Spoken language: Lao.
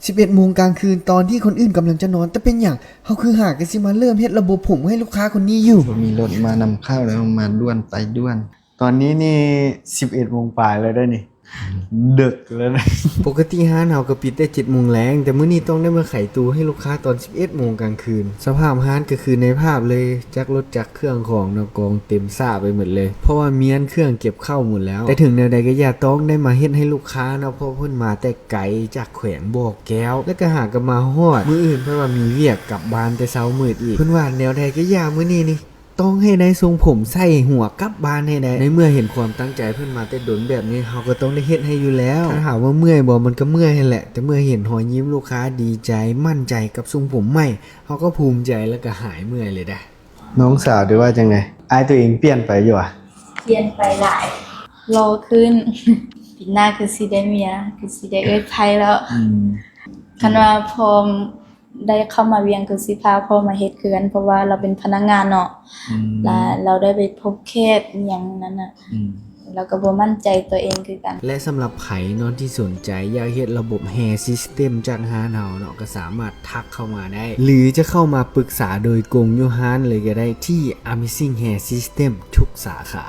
ສິບເອັດໂມງກາງຄືນ ຕອນທີ່ຄົນອື່ນກຳລັງຈະນອນ, ແຕ່ເປັນຫຍັງເຮົາຄືຫາກັນຊິມາເລີ່ມເຮັດລະບົບຜົມໃຫ້ລູກຄ້າຄົນນີ້ຢູ່? ມີລົດມານຳເຂົ້າແລ້ວ ມາດ່ວນໄປດ່ວນ. ຕອນນີ້ນີ້ສິບເອັດໂມງປາຍແລ້ວເດ້ນີ້ ດຶກແລ້ວນະ. ປົກກະຕິຮ້ານເຮົາກໍປິດແຕ່ເຈັດໂມງແລງ, ແຕ່ມື້ນີ້ຕ້ອງໄດ້ມາໄຂຕູ້ໃຫ້ລູກຄ້າຕອນສິບເອັດໂມງກາງຄືນ. ສະພາບຮ້ານກໍຄືໃນພາບເລີຍ, ຈັກລົດຈັກເຄື່ອງຂອງເນາະ ກອງເຕັມຊ້າໄປໝົດເລີຍ ເພາະວ່າມ້ຽນເຄື່ອງເກັບເຂົ້າໝົດແລ້ວ. ແຕ່ເຖິງແນວໃດກໍຢ່າ ຕ້ອງໄດ້ມາເຮັດໃຫ້ລູກຄ້າເນາະ ເພາະເພິ່ນມາແຕ່ໄກຈາກແຂວງບໍ່ແກ້ວ ແລ້ວກໍຫາກໍມາຮອດມື້ອື່ນ ເພິ່ນວ່າມີວຽກກັບບ້ານແຕ່ເຊົ້າມືດອີກ. ເພິ່ນວ່າແນວໃດກໍຢ່າ ມື້ນີ້ນີ້ ຕ້ອງໃຫ້ໄດ້ຊົງຜົມໃສ່ຫົວກັບບ້ານໃຫ້ໄດ້. ໃນເມື່ອເຫັນຄວາມຕັ້ງໃຈເພິ່ນມາແຕ່ດົນແບບນີ້ ເຮົາກໍຕ້ອງໄດ້ເຮັດໃຫ້ຢູ່ແລ້ວ. ຖ້າຖາມວ່າເມື່ອຍບໍ່? ມັນກໍເມື່ອຍຫັ້ນແຫຼະ, ແຕ່ເມື່ອເຫັນຮອຍຍິ້ມລູກຄ້າດີໃຈ, ໝັ້ນໃຈກັບຊົງຜົມໃໝ່, ເຮົາກໍພູມໃຈ ແລ້ວກໍຫາຍເມື່ອຍເລີຍເດ້. ນ້ອງສາວ ຫຼືວ່າຈັ່ງໃດ? ອ້າຍຕົວເອງປ່ຽນໄປຢູ່ຫວາ? ປ່ຽນໄປຫຼາຍ, ຫຼໍ່ຂຶ້ນ. ປີໜ້າຄືຊິໄດ້ເມຍ, ຄືຊິໄດ້ເອື້ອຍໃພ້ແລ້ວ. ອືມ. ຄັນວ່າພໍ່ ໄດ້ເຂົ້າມາວຽງ ກໍຊິພາພໍ່ມາເຮັດເຮືອນ ເພາະວ່າລາວເປັນພະນັກງານເນາະ. ອືມ. ລະລາວໄດ້ໄປພົບແຂກອີ່ຫຍັງນັ້ນນະ. ອືມ. ລາວກໍບໍ່ໝັ້ນໃຈຕົວເອງຄືກັນ. ແລະ ສຳລັບໃຜເນາະທີ່ສົນໃຈຢາກເຮັດລະບົບແຮຊິສເຕັມຈາກຮ້ານເຮົາເນາະ ກໍສາມາດທັກເຂົ້າມາໄດ້ ຫຼື ຈະເຂົ້າມາປຶກສາໂດຍກົງຢູ່ຮ້ານເລີຍກໍໄດ້ ທີ່ Amazing Hair System ທຸກສາຂາ.